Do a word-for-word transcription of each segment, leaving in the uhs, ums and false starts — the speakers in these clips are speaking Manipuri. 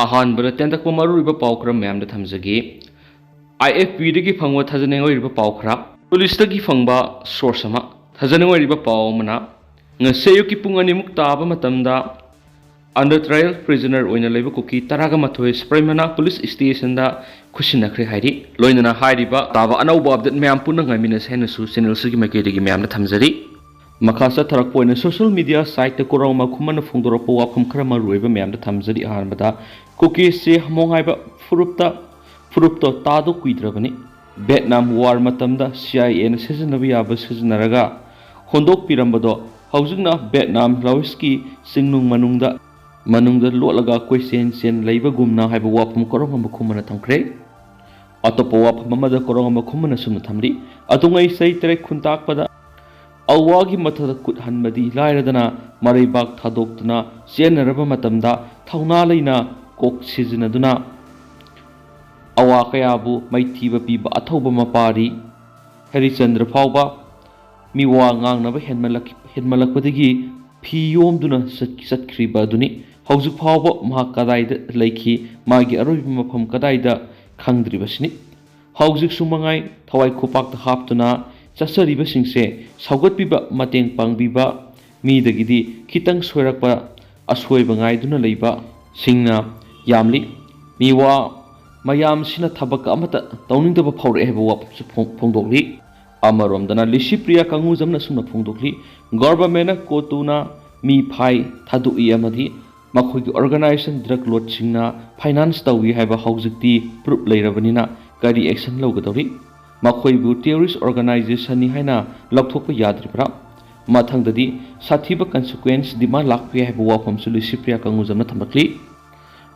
ꯑꯍꯥꯟꯕꯗ ꯇꯦꯟꯇꯛꯄ ꯃꯔꯨꯑꯣꯏꯕ ꯄꯥꯎ ꯈꯔ ꯃꯌꯥꯝꯗ ꯊꯝꯖꯒꯦ꯫ ꯑꯥꯏ ꯑꯦꯐ ꯄꯤꯗꯒꯤ ꯐꯪꯕ ꯊꯥꯖꯅꯤꯡꯉꯥꯏ ꯑꯣꯏꯔꯤꯕ ꯄꯥꯎ ꯈꯔ꯫ ꯄꯨꯂꯤꯁꯇꯒꯤ ꯐꯪꯕ ꯁꯣꯔꯁ ꯑꯃ꯫ ꯊꯥꯖꯅꯤꯡꯉꯥꯏ ꯑꯣꯏꯔꯤꯕ ꯄꯥꯎ ꯑꯃꯅ, ꯉꯁꯤ ꯑꯌꯨꯛꯀꯤ ꯄꯨꯡ ꯑꯅꯤꯃꯨꯛ ꯇꯥꯕ ꯃꯇꯝꯗ under trial prisoner ꯑꯣꯏꯅ ꯂꯩꯕ ꯀꯨꯀꯤ ꯇꯔꯥꯒ ꯃꯥꯊꯣꯏ ꯁꯄ꯭ꯔꯩꯃꯅꯥ ꯄꯨꯂꯤꯁ ꯁ꯭ꯇꯦꯁꯟꯗ ꯈꯨꯠꯁꯤꯟꯅꯈ꯭ꯔꯦ ꯍꯥꯏꯔꯤ꯫ ꯂꯣꯏꯅꯅ ꯍꯥꯏꯔꯤꯕ ꯇꯥꯕ ꯑꯅꯧꯕ ꯑꯞꯗꯦꯠ ꯃꯌꯥꯝ ꯄꯨꯟꯅ ꯉꯥꯏꯃꯤꯟꯅꯁꯦ ꯍꯥꯏꯅꯁꯨ ꯆꯦꯅꯦꯜꯁꯤꯒꯤ ꯃꯥꯏꯀꯩꯗꯒꯤ ꯃꯌꯥꯝꯗ ꯊꯝꯖꯔꯤ꯫ ꯃꯈꯥ ꯆꯠꯊꯔꯛꯄ ꯑꯣꯏꯅ ꯁꯣꯁꯤꯌꯦꯜ ꯃꯤꯗꯤꯌꯥ ꯁꯥꯏꯠꯇ ꯀꯣꯔꯧꯉꯝꯕ ꯈꯨꯃꯟꯅ ꯐꯣꯡꯗꯣꯔꯛꯄ ꯋꯥꯐꯝ ꯈꯔ ꯃꯔꯨ ꯑꯣꯏꯕ ꯃꯌꯥꯝꯗ ꯊꯝꯖꯔꯤ꯫ ꯑꯍꯥꯟꯕꯗ, ꯀꯨꯀꯤꯁꯦ ꯍꯃꯣꯡ ꯍꯥꯏꯕ ꯐꯨꯔꯨꯞꯇ, ꯐꯨꯔꯨꯞꯇꯣ ꯇꯥꯗꯣ ꯀꯨꯏꯗ꯭ꯔꯕꯅꯤ꯫ ꯚꯦꯠꯅꯥꯝ ꯋꯥꯔ ꯃꯇꯝꯗ ꯁꯤ ꯑꯥꯏ ꯑꯦꯅ ꯁꯤꯖꯤꯟꯅꯕ ꯌꯥꯕ ꯁꯤꯖꯤꯟꯅꯔꯒ ꯍꯣꯟꯗꯣꯛꯄꯤꯔꯝꯕꯗꯣ ꯍꯧꯖꯤꯛꯅ ꯚꯦꯠꯅꯥꯝ ꯂꯥꯑꯣꯁꯀꯤ ꯆꯤꯡꯅꯨꯡ ꯃꯅꯨꯡꯗ, ꯃꯅꯨꯡꯗ ꯂꯣꯠꯂꯒ ꯀꯣꯏꯆꯦꯟ ꯆꯦꯟ ꯂꯩꯕꯒꯨꯝꯅ ꯍꯥꯏꯕ ꯋꯥꯐꯝ ꯀꯣꯔꯧꯉꯝꯕ ꯈꯨꯃꯟꯅ ꯊꯝꯈ꯭ꯔꯦ꯫ ꯑꯇꯣꯞꯄ ꯋꯥꯐꯝ ꯑꯃꯗ ꯀꯣꯔꯧꯉꯝꯕ ꯈꯨꯃꯟꯅ ꯑꯁꯨꯝꯅ ꯊꯝꯂꯤ, "ꯑꯗꯨꯉꯩ ꯆꯩ ꯇꯔꯦꯠ ꯈꯨꯟꯇꯥꯛꯄꯗ ꯑꯋꯥꯒꯤ ꯃꯊꯛꯇ ꯈꯨꯠ ꯍꯟꯕꯗꯤ ꯂꯥꯏꯔꯗꯅ ꯃꯔꯩꯕꯥꯛ ꯊꯥꯗꯣꯛꯇꯨꯅ ꯆꯦꯟꯅꯔꯕ ꯃꯇꯝꯗ ꯊꯧꯅꯥ ꯂꯩꯅ ꯀꯣꯛ ꯁꯤꯖꯤꯟꯅꯗꯨꯅ ꯑꯋꯥ ꯀꯌꯥꯕꯨ ꯃꯥꯏꯊꯤꯕ ꯄꯤꯕ ꯑꯊꯧꯕ ꯃꯄꯥꯔꯤ ꯍꯔꯤꯆꯟꯗ꯭ꯔ ꯐꯥꯎꯕ ꯃꯤꯋꯥ ꯉꯥꯡꯅꯕ ꯍꯦꯟꯃꯜꯂꯛ-, ꯍꯦꯟꯃꯜꯂꯛꯄꯗꯒꯤ ꯐꯤ ꯌꯣꯝꯗꯨꯅ ꯆꯠ-, ꯆꯠꯈ꯭ꯔꯤꯕ ꯑꯗꯨꯅꯤ꯫ ꯍꯧꯖꯤꯛ ꯐꯥꯎꯕ ꯃꯍꯥꯛ ꯀꯗꯥꯏꯗ ꯂꯩꯈꯤ, ꯃꯥꯒꯤ ꯑꯔꯣꯏꯕ ꯃꯐꯝ ꯀꯗꯥꯏꯗ ꯈꯪꯗ꯭ꯔꯤꯕꯁꯤꯅꯤ꯫ ꯍꯧꯖꯤꯛꯁꯨ ꯃꯉꯥꯏ ꯊꯋꯥꯏ ꯈꯨꯄꯥꯛꯇ ꯍꯥꯞꯇꯨꯅ ꯆꯠꯆꯔꯤꯕꯁꯤꯡꯁꯦ ꯁꯧꯒꯠꯄꯤꯕ, ꯃꯇꯦꯡ ꯄꯥꯡꯕꯤꯕ ꯃꯤꯗꯒꯤꯗꯤ ꯈꯤꯇꯪ ꯁꯣꯏꯔꯛꯄ, ꯑꯁꯣꯏꯕ ꯉꯥꯏꯗꯨꯅ ꯂꯩꯕꯁꯤꯡꯅ ꯌꯥꯝꯂꯤ꯫ ꯃꯤꯋꯥ ꯃꯌꯥꯝꯁꯤꯅ ꯊꯕꯛ ꯑꯃꯠꯇ ꯇꯧꯅꯤꯡꯗꯕ ꯐꯥꯎꯔꯛꯑꯦ" ꯍꯥꯏꯕ ꯋꯥꯐꯝꯁꯨ ꯐꯣꯡ-, ꯐꯣꯡꯗꯣꯛꯂꯤ꯫ ꯑꯃꯔꯣꯝꯗꯅ ꯂꯤꯁꯤꯄ꯭ꯔꯤꯌꯥ ꯀꯪꯉꯨꯖꯝꯅ ꯑꯁꯨꯝꯅ ꯐꯣꯡꯗꯣꯛꯂꯤ, "ꯒꯣꯚꯔꯟꯃꯦꯟꯠꯅ ꯀꯣꯇꯨꯅ ꯃꯤ ꯐꯥꯏ, ꯊꯥꯗꯣꯛꯏ ꯑꯃꯗꯤ ꯃꯈꯣꯏꯒꯤ ꯑꯣꯔꯒꯅꯥꯏꯖꯦꯁꯟ ꯗ꯭ꯔꯒ ꯂꯣꯔꯗꯁꯤꯡꯅ ꯐꯥꯏꯅꯥꯟꯁ ꯇꯧꯏ ꯍꯥꯏꯕ ꯍꯧꯖꯤꯛꯇꯤ ꯄ꯭ꯔꯨꯞ ꯂꯩꯔꯕꯅꯤꯅ ꯀꯔꯤ ꯑꯦꯛꯁꯟ ꯂꯧꯒꯗꯧꯔꯤ? ꯃꯈꯣꯏꯕꯨ ꯇꯦꯔꯣꯔꯤꯁ ꯑꯣꯔꯒꯅꯥꯏꯖꯦꯁꯟꯅꯤ ꯍꯥꯏꯅ ꯂꯧꯊꯣꯛꯄ ꯌꯥꯗ꯭ꯔꯤꯕ꯭ꯔꯥ? ꯃꯊꯪꯗꯗꯤ ꯁꯥꯊꯤꯕ ꯀꯟꯁꯤꯀ꯭ꯋꯦꯟꯁ ꯗꯤꯃꯥꯟ ꯂꯥꯛꯄ ꯌꯥꯏ" ꯍꯥꯏꯕ ꯋꯥꯐꯝꯁꯨ ꯂꯤꯁꯤꯄ꯭ꯔꯤꯌꯥ ꯀꯪꯉꯨꯖꯝꯅ ꯊꯝꯂꯛꯂꯤ꯫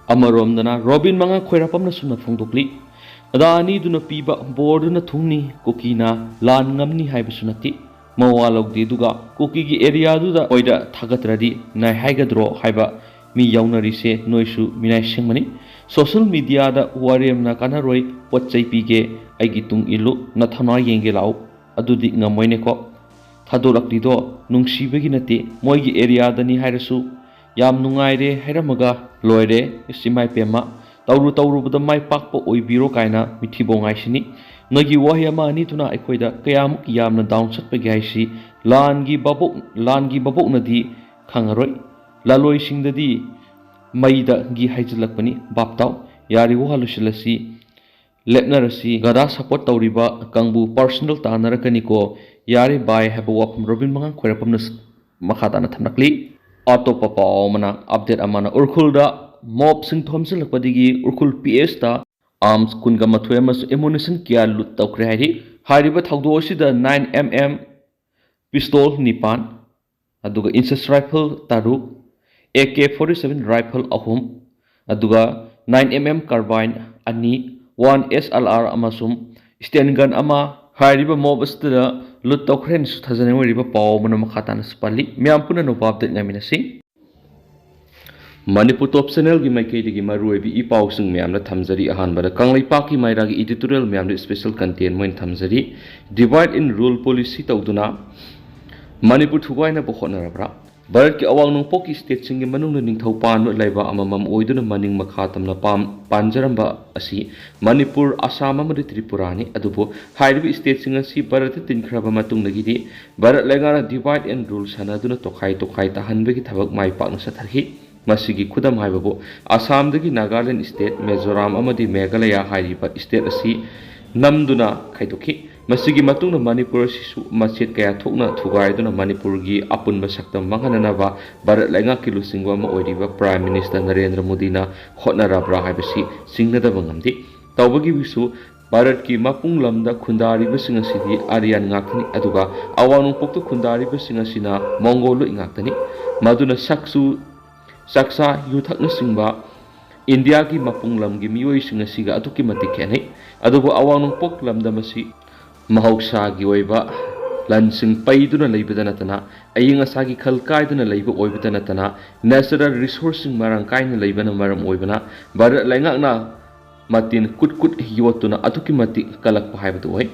ꯑꯃꯔꯣꯝꯗꯅ ꯔꯣꯕꯤꯟ ꯃꯉꯥ ꯈꯣꯏꯔꯥꯄꯝꯅ ꯁꯨꯝꯅ ꯐꯣꯡꯗꯣꯛꯂꯤ, "ꯑꯗꯥ ꯑꯅꯤꯗꯨꯅ ꯄꯤꯕ ꯕꯣꯔꯗꯨꯅ ꯊꯨꯡꯅꯤ, ꯀꯨꯀꯤꯅ ꯂꯥꯟ ꯉꯝꯅꯤ ꯍꯥꯏꯕꯁꯨ ꯅꯠꯇꯦ꯫ ꯃꯋꯥ ꯂꯧꯗꯦ, ꯑꯗꯨꯒ ꯀꯨꯀꯤꯒꯤ ꯑꯦꯔꯤꯌꯥꯗꯨꯗ ꯑꯣꯏꯗ ꯊꯥꯒꯠꯇ꯭ꯔꯗꯤ ꯅꯥꯏ ꯍꯥꯏꯒꯗ꯭ꯔꯣ ꯍꯥꯏꯕ ꯃꯤ ꯌꯥꯎꯅꯔꯤꯁꯦ ꯅꯣꯏꯁꯨ ꯃꯤꯅꯥꯏ ꯁꯦꯡꯕꯅꯤ꯫ ꯁꯣꯁꯤꯌꯦꯜ ꯃꯤꯗꯤꯌꯥꯗ ꯋꯥꯔꯦꯝꯅ ꯀꯥꯟꯅꯔꯣꯏ, ꯄꯣꯠ ꯆꯩ ꯄꯤꯒꯦ, ꯑꯩꯒꯤ ꯇꯨꯡ ꯏꯜꯂꯨ, ꯅꯊꯧꯅꯥ ꯌꯦꯡꯒꯦ ꯂꯥꯛꯎ, ꯑꯗꯨꯗꯤ ꯉꯝꯃꯣꯏꯅꯦꯀꯣ꯫ ꯊꯥꯗꯣꯔꯛꯂꯤꯗꯣ ꯅꯨꯡꯁꯤꯕꯒꯤ ꯅꯠꯇꯦ, ꯃꯣꯏꯒꯤ ꯑꯦꯔꯤꯌꯥꯗꯅꯤ ꯍꯥꯏꯔꯁꯨ ꯌꯥꯝ ꯅꯨꯡꯉꯥꯏꯔꯦ ꯍꯥꯏꯔꯝꯃꯒ ꯂꯣꯏꯔꯦ꯫ ꯏꯁ, ꯏꯃꯥ ꯏꯄꯦꯝꯃ, ꯇꯧꯔꯨ ꯇꯧꯔꯨꯕꯗ ꯃꯥꯏ ꯄꯥꯛꯄ ꯑꯣꯏꯕꯤꯔꯣ ꯀꯥꯏꯅ ꯃꯤꯊꯤꯕꯣꯡ ꯍꯥꯏꯁꯤꯅꯤ꯫ ꯅꯣꯏꯒꯤ ꯋꯥꯍꯩ ꯑꯃ ꯑꯅꯤꯗꯨꯅ ꯑꯩꯈꯣꯏꯗ ꯀꯌꯥꯃꯨꯛ ꯌꯥꯝꯅ ꯗꯥꯎꯟ ꯆꯠꯄꯒꯦ ꯍꯥꯏꯁꯤ ꯂꯥꯟꯒꯤ ꯚꯥꯕꯣꯛ, ꯂꯥꯟꯒꯤ ꯚꯥꯕꯣꯛꯅꯗꯤ ꯈꯪꯉꯔꯣꯏ꯫ ꯂꯥꯂꯣꯏꯁꯤꯡꯗꯗꯤ ꯃꯩꯗꯒꯤ ꯍꯥꯏꯖꯤꯜꯂꯛꯄꯅꯤ꯫ ꯚꯥꯞ ꯇꯥꯎ꯫ ꯌꯥꯔꯦ, ꯋꯥꯍ ꯂꯣꯏꯁꯤꯜꯂꯁꯤ꯫ ꯂꯦꯞꯅꯔꯁꯤ꯫ ꯒꯗꯥ ꯁꯄꯣꯔꯠ ꯇꯧꯔꯤꯕ ꯀꯥꯡꯕꯨ ꯄꯥꯔꯁꯣꯅꯦꯜ ꯇꯥꯟꯅꯔꯛꯀꯅꯤꯀꯣ꯫ ꯌꯥꯔꯦ ꯕꯥꯏ ꯍꯥꯏꯕ ꯋꯥꯐꯝ ꯔꯣꯕꯤꯟ ꯃꯉꯥꯡ ꯈ꯭ꯋꯥꯏꯔꯥꯛꯄꯝꯅ ꯃꯈꯥ ꯇꯥꯅ ꯊꯝꯂꯛꯂꯤ꯫ ꯑꯇꯣꯞꯄ ꯄꯥꯎ ꯑꯃꯅ, ꯑꯞꯗꯦꯠ ꯑꯃꯅ, ꯎꯈ꯭ꯔꯨꯜꯗ ꯃꯣꯞꯁꯤꯡ ꯊꯣꯝꯖꯤꯜꯂꯛꯄꯗꯒꯤ ꯎꯈ꯭ꯔꯨꯜ ꯄꯤ ꯑꯦꯁꯇ ꯑꯥꯔꯝꯁ ꯀꯨꯟꯒ ꯃꯥꯊꯣꯏ ꯑꯃꯁꯨꯡ ꯑꯦꯃꯨꯅꯤꯁꯟ ꯀꯌꯥ ꯂꯨꯠ ꯇꯧꯈ꯭ꯔꯦ ꯍꯥꯏꯔꯤ꯫ ꯍꯥꯏꯔꯤꯕ ꯊꯧꯗꯣꯛ ꯑꯁꯤꯗ ꯅꯥꯏꯟ ꯑꯦꯝ ꯑꯦꯝ ꯄꯤꯁꯇꯣꯜ ꯅꯤꯄꯥꯟ, ꯑꯗꯨꯒ ꯏꯟꯆꯦꯁ ꯔꯥꯏꯐꯜ ꯇꯔꯨꯛ, A K forty seven rifle ꯑꯍꯨꯝ, ꯑꯗꯨꯒ ꯅꯥꯏꯟ ꯑꯦꯝ ꯑꯦꯝ ꯀꯥꯔꯕꯥꯏꯟ ꯑꯅꯤ, ꯋꯥꯟ ꯑꯦꯁ ꯑꯦꯜ ꯑꯥꯔ ꯑꯃꯁꯨꯡ ꯁ꯭ꯇꯦꯟ ꯒꯟ ꯑꯃ ꯍꯥꯏꯔꯤꯕ ꯃꯣꯞ ꯑꯁꯤꯗ ꯂꯨꯠ ꯇꯧꯈ꯭ꯔꯦꯅꯁꯨ ꯊꯥꯖꯅꯤꯡ ꯑꯣꯏꯔꯤꯕ ꯄꯥꯎ ꯑꯃꯅ ꯃꯈꯥ ꯇꯥꯅꯁꯨ ꯄꯜꯂꯤ꯫ ꯃꯤꯌꯥꯝ ꯄꯨꯟꯅ ꯑꯅꯧꯕ ꯑꯞꯗꯦꯠ ꯉꯥꯏꯃꯤꯟꯅꯁꯤ꯫ ꯃꯅꯤꯄꯨꯔ ꯇꯣꯞ ꯆꯦꯅꯦꯜꯒꯤ ꯃꯥꯏꯀꯩꯗꯒꯤ ꯃꯔꯨꯑꯣꯏꯕ ꯏ ꯄꯥꯎꯁꯤꯡ ꯃꯌꯥꯝꯗ ꯊꯝꯖꯔꯤ꯫ ꯑꯍꯥꯟꯕꯗ ꯀꯪꯂꯩꯄꯥꯛꯀꯤ ꯃꯩꯔꯥꯒꯤ ꯏꯗꯤꯇꯣꯔꯤꯌꯦꯜ ꯃꯌꯥꯝꯗ ꯏꯁꯄꯦꯁꯦꯜ ꯀꯟꯇꯦꯟ ꯑꯣꯏꯅ ꯊꯝꯖꯔꯤ꯫ ꯗꯤꯚꯥꯏꯠ ꯑꯦꯟ ꯔꯨꯜ ꯄꯣꯂꯤꯁꯤ ꯇꯧꯗꯨꯅ ꯃꯅꯤꯄꯨꯔ ꯊꯨꯒꯥꯏꯅꯕ ꯍꯣꯠꯅꯔꯕ꯭ꯔꯥ? ꯚꯥꯔꯠꯀꯤ ꯑꯋꯥꯡ ꯅꯣꯡꯄꯣꯛꯀꯤ ꯁ꯭ꯇꯦꯠꯁꯤꯡꯒꯤ ꯃꯅꯨꯡꯗ ꯅꯤꯡꯊꯧ ꯄꯥꯟꯕ ꯂꯩꯕꯥꯛ ꯑꯃꯃꯝ ꯑꯣꯏꯗꯨꯅ ꯃꯅꯤꯡ ꯃꯈꯥ ꯇꯝꯅ ꯄꯥꯝ-, ꯄꯥꯟꯖꯔꯝꯕ ꯑꯁꯤ ꯃꯅꯤꯄꯨꯔ, ꯑꯁꯥꯝ ꯑꯃꯗꯤ ꯇ꯭ꯔꯤꯄꯨꯔꯥꯅꯤ꯫ ꯑꯗꯨꯕꯨ ꯍꯥꯏꯔꯤꯕ ꯁ꯭ꯇꯦꯠꯁꯤꯡ ꯑꯁꯤ ꯚꯥꯔꯠꯇ ꯇꯤꯟꯈ꯭ꯔꯕ ꯃꯇꯨꯡꯗꯒꯤꯗꯤ ꯚꯥꯔꯠ ꯂꯩꯉꯥꯛꯅ ꯗꯤꯚꯥꯏꯠ ꯑꯦꯟ ꯔꯨꯜ ꯁꯥꯟꯅꯗꯨꯅ ꯇꯣꯈꯥꯏ ꯇꯣꯈꯥꯏ ꯇꯥꯍꯟꯕꯒꯤ ꯊꯕꯛ ꯃꯥꯏ ꯄꯥꯛꯅ ꯆꯠꯊꯈꯤ꯫ ꯃꯁꯤꯒꯤ ꯈꯨꯗꯝ ꯍꯥꯏꯕꯕꯨ ꯑꯁꯥꯝꯗꯒꯤ ꯅꯥꯒꯥꯂꯦꯟ ꯁ꯭ꯇꯦꯠ, ꯃꯤꯖꯣꯔꯥꯝ ꯑꯃꯗꯤ ꯃꯦꯘꯥꯂꯌꯥ ꯍꯥꯏꯔꯤꯕ ꯁ꯭ꯇꯦꯠ ꯑꯁꯤ ꯅꯝꯗꯨꯅ ꯈꯥꯏꯗꯣꯛꯈꯤ꯫ ꯃꯁꯤꯒꯤ ꯃꯇꯨꯡꯗ ꯃꯅꯤꯄꯨꯔ ꯑꯁꯤꯁꯨ ꯃꯆꯦꯠ ꯀꯌꯥ ꯊꯣꯛꯅ ꯊꯨꯒꯥꯏꯗꯨꯅ ꯃꯅꯤꯄꯨꯔꯒꯤ ꯑꯄꯨꯟꯕ ꯁꯛꯇꯝ ꯃꯥꯡꯍꯟꯅꯅꯕ ꯚꯥꯔꯠ ꯂꯩꯉꯥꯛꯀꯤ ꯂꯨꯆꯤꯡꯕ ꯑꯃ ꯑꯣꯏꯔꯤꯕ ꯄ꯭ꯔꯥꯏꯝ ꯃꯤꯅꯤꯁꯇꯔ ꯅꯔꯦꯟꯗ꯭ꯔ ꯃꯣꯗꯤꯅ ꯍꯣꯠꯅꯔꯕ꯭ꯔꯥ ꯍꯥꯏꯕꯁꯤ ꯆꯤꯡꯅꯗꯕ ꯉꯝꯗꯦ꯫ ꯇꯧꯕꯒꯤꯁꯨ ꯚꯥꯔꯠꯀꯤ ꯃꯄꯨꯡ ꯂꯝꯗ ꯈꯨꯟꯗꯥꯔꯤꯕꯁꯤꯡ ꯑꯁꯤꯗꯤ ꯑꯥꯔꯤꯌꯥꯟ ꯉꯥꯛꯇꯅꯤ, ꯑꯗꯨꯒ ꯑꯋꯥꯡ ꯅꯣꯡꯄꯣꯛꯇ ꯈꯨꯟꯗꯥꯔꯤꯕꯁꯤꯡ ꯑꯁꯤꯅ ꯃꯣꯡꯒꯣꯂꯣꯏꯗ ꯉꯥꯛꯇꯅꯤ꯫ ꯃꯗꯨꯅ ꯁꯛꯁꯨ ꯆꯥꯛꯆꯥ ꯌꯨꯊꯛꯅꯆꯤꯡꯕ ꯏꯟꯗꯤꯌꯥꯒꯤ ꯃꯄꯨꯡ ꯂꯝꯒꯤ ꯃꯤꯑꯣꯏꯁꯤꯡ ꯑꯁꯤꯒ ꯑꯗꯨꯛꯀꯤ ꯃꯇꯤꯛ ꯈꯦꯠꯅꯩ꯫ ꯑꯗꯨꯕꯨ ꯑꯋꯥꯡ ꯅꯣꯡꯄꯣꯛ ꯂꯝꯗꯝ ꯑꯁꯤ ꯃꯍꯧꯁꯥꯒꯤ ꯑꯣꯏꯕ ꯂꯟꯁꯤꯡ ꯄꯩꯗꯨꯅ ꯂꯩꯕꯗ ꯅꯠꯇꯅ, ꯑꯏꯪ ꯑꯁꯥꯒꯤ ꯈꯜ ꯀꯥꯏꯗꯨꯅ ꯂꯩꯕ ꯑꯣꯏꯕꯗ ꯅꯠꯇꯅ, ꯅꯦꯆꯔꯦꯜ ꯔꯤꯁꯣꯔꯁꯁꯤꯡ ꯃꯔꯥꯡ ꯀꯥꯏꯅ ꯂꯩꯕꯅ ꯃꯔꯝ ꯑꯣꯏꯕꯅ ꯚꯥꯔꯠ ꯂꯩꯉꯥꯛꯅ ꯃꯇꯤꯟ ꯀꯨꯠ ꯀꯨꯠ ꯌꯣꯠꯇꯨꯅ ꯑꯗꯨꯛꯀꯤ ꯃꯇꯤꯛ ꯀꯜꯂꯛꯄ ꯍꯥꯏꯕꯗꯨ ꯑꯣꯏ꯫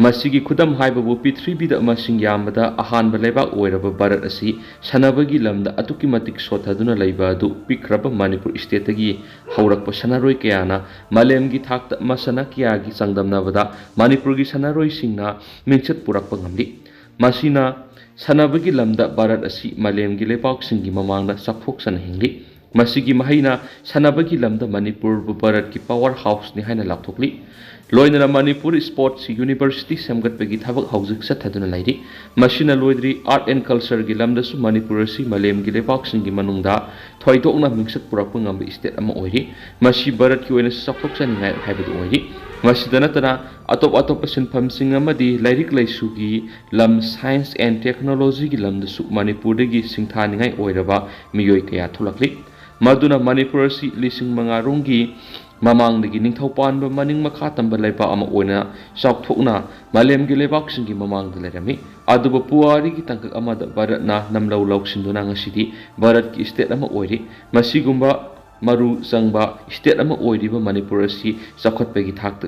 ꯃꯁꯤꯒꯤ ꯈꯨꯗꯝ ꯍꯥꯏꯕꯕꯨ ꯄ꯭ꯔꯤꯊꯤꯕꯤꯗ ꯃꯁꯤꯡ ꯌꯥꯝꯕꯗ ꯑꯍꯥꯟꯕ ꯂꯩꯕꯥꯛ ꯑꯣꯏꯔꯕ ꯚꯥꯔꯠ ꯑꯁꯤ ꯁꯥꯟꯅꯕꯒꯤ ꯂꯝꯗ ꯑꯗꯨꯛꯀꯤ ꯃꯇꯤꯛ ꯁꯣꯠꯊꯗꯨꯅ ꯂꯩꯕ ꯑꯗꯨ ꯄꯤꯛꯈ꯭ꯔꯕ ꯃꯅꯤꯄꯨꯔ ꯁ꯭ꯇꯦꯠꯇꯒꯤ ꯍꯧꯔꯛꯄ ꯁꯥꯟꯅꯔꯣꯏ ꯀꯌꯥꯅ ꯃꯥꯂꯦꯝꯒꯤ ꯊꯥꯛꯇ ꯃꯁꯥꯟꯅ ꯀꯌꯥꯒꯤ ꯆꯥꯡꯗꯝꯅꯕꯗ ꯃꯅꯤꯄꯨꯔꯒꯤ ꯁꯥꯟꯅꯔꯣꯏꯁꯤꯡꯅ ꯃꯤꯡꯆꯠ ꯄꯨꯔꯛꯄ ꯉꯝꯂꯤ꯫ ꯃꯁꯤꯅ ꯁꯥꯟꯅꯕꯒꯤ ꯂꯝꯗ ꯚꯥꯔꯠ ꯑꯁꯤ ꯃꯥꯂꯦꯝꯒꯤ ꯂꯩꯕꯥꯛꯁꯤꯡꯒꯤ ꯃꯃꯥꯡꯗ ꯆꯥꯎꯊꯣꯛꯆꯅ ꯍꯤꯡꯂꯤ꯫ ꯃꯁꯤꯒꯤ ꯃꯍꯩꯅ ꯁꯥꯟꯅꯕꯒꯤ ꯂꯝꯗ ꯃꯅꯤꯄꯨꯔꯕꯨ ꯚꯥꯔꯠꯀꯤ ꯄꯥꯋꯔ ꯍꯥꯎꯁꯅꯤ ꯍꯥꯏꯅ ꯂꯥꯎꯊꯣꯛꯂꯤ꯫ ꯂꯣꯏꯅꯅ ꯃꯅꯤꯄꯨꯔ ꯁ꯭ꯄꯣꯔꯠꯁ ꯌꯨꯅꯤꯚꯔꯁꯤꯇꯤ ꯁꯦꯝꯒꯠꯄꯒꯤ ꯊꯕꯛ ꯍꯧꯖꯤꯛ ꯆꯠꯊꯗꯨꯅ ꯂꯩꯔꯤ꯫ ꯃꯁꯤꯅ ꯂꯣꯏꯗ꯭ꯔꯤ, ꯑꯥꯔꯠ ꯑꯦꯟ ꯀꯜꯆꯔꯒꯤ ꯂꯝꯗꯁꯨ ꯃꯅꯤꯄꯨꯔ ꯑꯁꯤ ꯃꯥꯂꯦꯝꯒꯤ ꯂꯩꯕꯥꯛꯁꯤꯡꯒꯤ ꯃꯅꯨꯡꯗ ꯊꯣꯏꯗꯣꯛꯅ ꯃꯤꯡꯆꯠ ꯄꯨꯔꯛꯄ ꯉꯝꯕ ꯁ꯭ꯇꯦꯠ ꯑꯃ ꯑꯣꯏꯔꯤ꯫ ꯃꯁꯤ ꯚꯥꯔꯠꯀꯤ ꯑꯣꯏꯅꯁꯨ ꯆꯥꯎꯊꯣꯛꯆꯅꯤꯡꯉꯥꯏ ꯍꯥꯏꯕꯗꯨ ꯑꯣꯏꯔꯤ꯫ ꯃꯁꯤꯗ ꯅꯠꯇꯅ ꯑꯇꯣꯞ ꯑꯇꯣꯞꯄ ꯁꯤꯟꯐꯝꯁꯤꯡ ꯑꯃꯗꯤ ꯂꯥꯏꯔꯤꯛ ꯂꯥꯏꯁꯨꯒꯤ ꯂꯝ, ꯁꯥꯏꯟꯁ ꯑꯦꯟ ꯇꯦꯛꯅꯣꯂꯣꯖꯤꯒꯤ ꯂꯝꯗꯁꯨ ꯃꯅꯤꯄꯨꯔꯗꯒꯤ ꯁꯤꯡꯊꯥꯅꯤꯡꯉꯥꯏ ꯑꯣꯏꯔꯕ ꯃꯤꯑꯣꯏ ꯀꯌꯥ ꯊꯣꯛꯂꯛꯂꯤ꯫ ꯃꯗꯨꯅ ꯃꯅꯤꯄꯨꯔ ꯑꯁꯤ ꯂꯤꯁꯤꯡ ꯃꯉꯥ ꯔꯣꯝꯒꯤ ꯃꯃꯥꯡꯗꯒꯤ ꯅꯤꯡꯊꯧ ꯄꯥꯟꯕ ꯃꯅꯤꯡ ꯃꯈꯥ ꯇꯝꯕ ꯂꯩꯕꯥꯛ ꯑꯃ ꯑꯣꯏꯅ ꯆꯥꯎꯊꯣꯛꯅ ꯃꯥꯂꯦꯝꯒꯤ ꯂꯩꯕꯥꯛꯁꯤꯡꯒꯤ ꯃꯃꯥꯡꯗ ꯂꯩꯔꯝꯃꯤ꯫ ꯑꯗꯨꯕꯨ ꯄꯨꯋꯥꯔꯤꯒꯤ ꯇꯥꯡꯀꯛ ꯑꯃꯗ ꯚꯥꯔꯠꯅ ꯅꯝꯂꯧ ꯂꯧꯁꯤꯟꯗꯨꯅ ꯉꯁꯤꯗꯤ ꯚꯥꯔꯠꯀꯤ ꯁ꯭ꯇꯦꯠ ꯑꯃ ꯑꯣꯏꯔꯤ꯫ ꯃꯁꯤꯒꯨꯝꯕ ꯃꯔꯨ ꯆꯪꯕ ꯁ꯭ꯇꯦꯠ ꯑꯃ ꯑꯣꯏꯔꯤꯕ ꯃꯅꯤꯄꯨꯔ ꯑꯁꯤ ꯆꯥꯎꯈꯠꯄꯒꯤ ꯊꯥꯛꯇ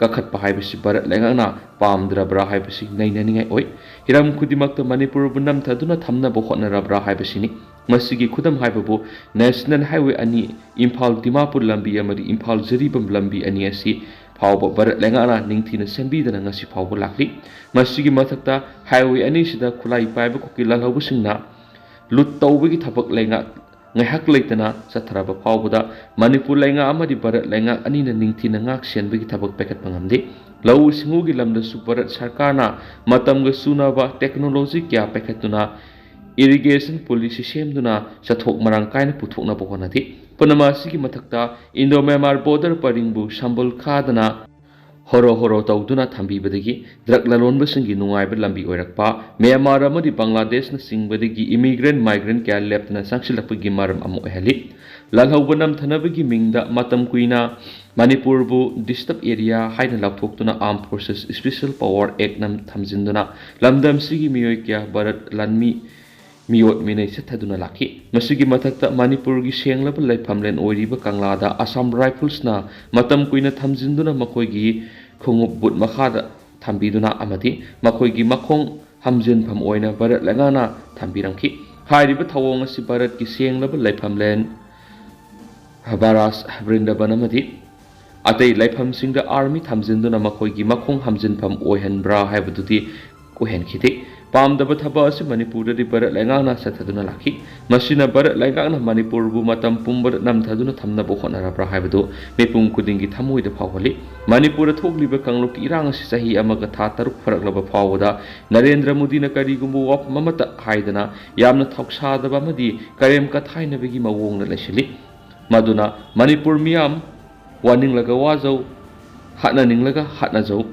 ꯀꯥꯈꯠꯄ ꯍꯥꯏꯕꯁꯤ ꯚꯥꯔꯠ ꯂꯩꯉꯥꯛꯅ ꯄꯥꯝꯗ꯭ꯔꯕ꯭ꯔꯥ ꯍꯥꯏꯕꯁꯤ ꯅꯩꯅꯅꯤꯡꯉꯥꯏ ꯑꯣꯏ꯫ ꯍꯤꯔꯝ ꯈꯨꯗꯤꯡꯃꯛꯇ ꯃꯅꯤꯄꯨꯔꯕꯨ ꯅꯝꯊꯗꯨꯅ ꯊꯝꯅꯕ ꯍꯣꯠꯅꯔꯕ꯭ꯔꯥ ꯍꯥꯏꯕꯁꯤꯅꯤ꯫ ꯃꯁꯤꯒꯤ ꯈꯨꯗꯝ ꯍꯥꯏꯕꯕꯨ ꯅꯦꯁꯅꯦꯜ ꯍꯥꯏꯋꯦ ꯑꯅꯤ, ꯏꯝꯐꯥꯜ ꯗꯤꯃꯥꯄꯨꯔ ꯂꯝꯕꯤ ꯑꯃꯗꯤ ꯏꯝꯐꯥꯜ ꯖꯤꯔꯤꯕꯥꯝ ꯂꯝꯕꯤ ꯑꯅꯤ ꯑꯁꯤ ꯐꯥꯎꯕ ꯚꯥꯔꯠ ꯂꯩꯉꯥꯛꯅ ꯅꯤꯡꯊꯤꯅ ꯁꯦꯝꯕꯤꯗꯅ ꯉꯁꯤ ꯐꯥꯎꯕ ꯂꯥꯛꯂꯤ꯫ ꯃꯁꯤꯒꯤ ꯃꯊꯛꯇ ꯍꯥꯏꯋꯦ ꯑꯅꯤꯁꯤꯗ ꯈꯨꯠꯂꯥꯏ ꯄꯥꯏꯕ ꯀꯨꯀꯤ ꯂꯥꯜꯍꯧꯕꯁꯤꯡꯅ ꯂꯨꯠ ꯇꯧꯕꯒꯤ ꯊꯕꯛ ꯂꯩꯉꯥꯛ ꯉꯥꯏꯍꯥꯛ ꯂꯩꯇꯅ ꯆꯠꯊꯔꯕ ꯐꯥꯎꯕꯗ ꯃꯅꯤꯄꯨꯔ ꯂꯩꯉꯥꯛ ꯑꯃꯗꯤ ꯚꯥꯔꯠ ꯂꯩꯉꯥꯛ ꯑꯅꯤꯅ ꯅꯤꯡꯊꯤꯅ ꯉꯥꯛ ꯁꯦꯟꯕꯒꯤ ꯊꯕꯛ ꯄꯥꯏꯈꯠꯄ ꯉꯝꯗꯦ꯫ ꯂꯧꯎ ꯁꯤꯡꯎꯒꯤ ꯂꯝꯗꯁꯨ ꯚꯥꯔꯠ ꯁꯔꯀꯥꯔꯅ ꯃꯇꯝꯒ ꯆꯨꯅꯕ ꯇꯦꯛꯅꯣꯂꯣꯖꯤ ꯀꯌꯥ ꯄꯥꯏꯈꯠꯇꯨꯅ ꯏꯔꯤꯒꯦꯁꯟ ꯄꯣꯂꯤꯁꯤ ꯁꯦꯝꯗꯨꯅ ꯆꯥꯊꯣꯛ ꯃꯔꯥꯡ ꯀꯥꯏꯅ ꯄꯨꯊꯣꯛꯅꯕ ꯍꯣꯠꯅꯈꯤ꯫ ꯄꯨꯝꯅꯃꯛ ꯑꯁꯤꯒꯤ ꯃꯊꯛꯇ ꯏꯟꯗꯣ ꯃ꯭ꯌꯥꯟꯃꯥꯔ ꯕꯣꯔꯗꯔ ꯄꯔꯤꯡꯕꯨ ꯁꯝꯕꯜ ꯈꯥꯗꯅ ꯍꯣꯔꯣ ꯍꯣꯔꯣ ꯇꯧꯗꯨꯅ ꯊꯝꯕꯤꯕꯗꯒꯤ ꯗ꯭ꯔꯒ ꯂꯂꯣꯟꯕꯁꯤꯡꯒꯤ ꯅꯨꯡꯉꯥꯏꯕ ꯂꯝꯕꯤ ꯑꯣꯏꯔꯛꯄ, ꯃ꯭ꯌꯥꯟꯃꯥꯔ ꯑꯃꯗꯤ ꯕꯪꯒ꯭ꯂꯥꯗꯦꯁꯅꯆꯤꯡꯕꯗꯒꯤ ꯏꯃꯤꯒ꯭ꯔꯦꯟ, ꯃꯥꯏꯒ꯭ꯔꯦꯟ ꯀꯌꯥ ꯂꯦꯞꯇꯅ ꯆꯪꯁꯤꯜꯂꯛꯄꯒꯤ ꯃꯔꯝ ꯑꯃ ꯑꯣꯏꯍꯜꯂꯤ꯫ ꯂꯥꯜꯍꯧꯕ ꯅꯝꯊꯅꯕꯒꯤ ꯃꯤꯡꯗ ꯃꯇꯝ ꯀꯨꯏꯅ ꯃꯅꯤꯄꯨꯔꯕꯨ ꯗꯤꯁꯇꯔꯕ ꯑꯦꯔꯤꯌꯥ ꯍꯥꯏꯅ ꯂꯥꯎꯊꯣꯛꯇꯨꯅ ꯑꯥꯔꯝ ꯐꯣꯔꯁꯦꯁ ꯁ꯭ꯄꯦꯁꯦꯜ ꯄꯥꯋꯔ ꯑꯦꯛ ꯅꯝ ꯊꯝꯖꯤꯟꯗꯨꯅ ꯂꯝꯗꯝꯁꯤꯒꯤ ꯃꯤꯑꯣꯏ ꯀꯌꯥ ꯚꯥꯔꯠ ꯂꯥꯟꯃꯤ ꯃꯤꯑꯣꯠ ꯃꯤꯅꯩ ꯆꯠꯊꯗꯨꯅ ꯂꯥꯛꯈꯤ꯫ ꯃꯁꯤꯒꯤ ꯃꯊꯛꯇ ꯃꯅꯤꯄꯨꯔꯒꯤ ꯁꯦꯡꯂꯕ ꯂꯩꯐꯝꯂꯦꯟ ꯑꯣꯏꯔꯤꯕ ꯀꯪꯂꯥꯗ ꯑꯁꯥꯝ ꯔꯥꯏꯐꯜꯁꯅ ꯃꯇꯝ ꯀꯨꯏꯅ ꯊꯝꯖꯤꯟꯗꯨꯅ ꯃꯈꯣꯏꯒꯤ ꯈꯣꯡꯎꯞ ꯕꯨꯠ ꯃꯈꯥꯗ ꯊꯝꯕꯤꯗꯨꯅ ꯑꯃꯗꯤ ꯃꯈꯣꯏꯒꯤ ꯃꯈꯣꯡ ꯍꯝꯖꯤꯟꯐꯝ ꯑꯣꯏꯅ ꯚꯥꯔꯠ ꯂꯩꯉꯥꯛꯅ ꯊꯝꯕꯤꯔꯝꯈꯤ꯫ ꯍꯥꯏꯔꯤꯕ ꯊꯧꯑꯣꯡ ꯑꯁꯤ ꯚꯥꯔꯠꯀꯤ ꯁꯦꯡꯂꯕ ꯂꯩꯐꯝꯂꯦꯟ ꯕꯥꯔꯥꯁ ꯕ꯭ꯔꯤꯟꯗꯥꯕꯟ ꯑꯃꯗꯤ ꯑꯇꯩ ꯂꯩꯐꯝꯁꯤꯡꯗ ꯑꯥꯔꯃꯤ ꯊꯝꯖꯤꯟꯗꯨꯅ ꯃꯈꯣꯏꯒꯤ ꯃꯈꯣꯡ ꯍꯝꯖꯤꯟꯐꯝ ꯑꯣꯏꯍꯟꯕ꯭ꯔꯥ ꯍꯥꯏꯕꯗꯨꯗꯤ ꯑꯣꯏꯍꯟꯈꯤꯗꯦ꯫ ꯄꯥꯝꯗꯕ ꯊꯕꯛ ꯑꯁꯤ ꯃꯅꯤꯄꯨꯔꯗꯗꯤ ꯚꯥꯔꯠ ꯂꯩꯉꯥꯛꯅ ꯆꯠꯊꯗꯨꯅ ꯂꯥꯛꯈꯤ꯫ ꯃꯁꯤꯅ ꯚꯥꯔꯠ ꯂꯩꯉꯥꯛꯅ ꯃꯅꯤꯄꯨꯔꯕꯨ ꯃꯇꯝ ꯄꯨꯝꯕꯗ ꯅꯝꯊꯗꯨꯅ ꯊꯝꯅꯕ ꯍꯣꯠꯅꯔꯕ꯭ꯔꯥ ꯍꯥꯏꯕꯗꯨ ꯃꯤꯄꯨꯝ ꯈꯨꯗꯤꯡꯒꯤ ꯊꯃꯣꯏꯗ ꯐꯥꯎꯍꯜꯂꯤ꯫ ꯃꯅꯤꯄꯨꯔꯗ ꯊꯣꯛꯂꯤꯕ ꯀꯥꯡꯂꯨꯞꯀꯤ ꯏꯔꯥꯡ ꯑꯁꯤ ꯆꯍꯤ ꯑꯃꯒ ꯊꯥ ꯇꯔꯨꯛ ꯐꯥꯔꯛꯂꯕ ꯐꯥꯎꯕꯗ ꯅꯔꯦꯟꯗ꯭ꯔ ꯃꯣꯗꯤꯅ ꯀꯔꯤꯒꯨꯝꯕ ꯋꯥꯐꯝ ꯑꯃꯠꯇ ꯍꯥꯏꯗꯅ ꯌꯥꯝꯅ ꯊꯧꯁꯥꯗꯕ ꯑꯃꯗꯤ ꯀꯔꯦꯝ ꯀꯊꯥꯏꯅꯕꯒꯤ ꯃꯑꯣꯡꯗ ꯂꯩꯁꯤꯜꯂꯤ꯫ ꯃꯗꯨꯅ ꯃꯅꯤꯄꯨꯔ ꯃꯤꯌꯥꯝ ꯋꯥꯅꯤꯡꯂꯒ ꯋꯥꯖꯧ, ꯍꯥꯠꯅꯅꯤꯡꯂꯒ ꯍꯥꯠꯅꯖꯧ,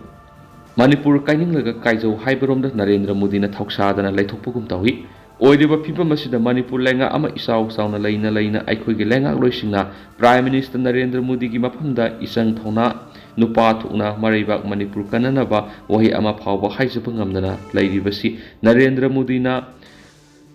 ꯃꯅꯤꯄꯨꯔ ꯀꯥꯏꯅꯤꯡꯂꯒ ꯀꯥꯏꯖꯧ ꯍꯥꯏꯕꯔꯣꯝꯗ ꯅꯔꯦꯟꯗ꯭ꯔ ꯃꯣꯗꯤꯅ ꯊꯧꯁꯥꯗꯅ ꯂꯩꯊꯣꯛꯄꯒꯨꯝ ꯇꯧꯏ꯫ ꯑꯣꯏꯔꯤꯕ ꯐꯤꯕꯝ ꯑꯁꯤꯗ ꯃꯅꯤꯄꯨꯔ ꯂꯩꯉꯥꯛ ꯑꯃ ꯏꯆꯥꯎ ꯆꯥꯎꯅ ꯂꯩꯅ ꯂꯩꯅ ꯑꯩꯈꯣꯏꯒꯤ ꯂꯩꯉꯥꯛꯂꯣꯏꯁꯤꯡꯅ Prime Minister ꯅꯔꯦꯟꯗ꯭ꯔ ꯃꯣꯗꯤꯒꯤ ꯃꯐꯝꯗ ꯏꯆꯪ ꯊꯧꯅꯥ, ꯅꯨꯄꯥ ꯊꯣꯛꯅ ꯃꯔꯩꯕꯥꯛ ꯃꯅꯤꯄꯨꯔ ꯀꯟꯅꯅꯕ ꯋꯥꯍꯩ ꯑꯃ ꯐꯥꯎꯕ ꯍꯥꯏꯖꯕ ꯉꯝꯗꯅ ꯂꯩꯔꯤꯕꯁꯤ ꯅꯔꯦꯟꯗ꯭ꯔ ꯃꯣꯗꯤꯅ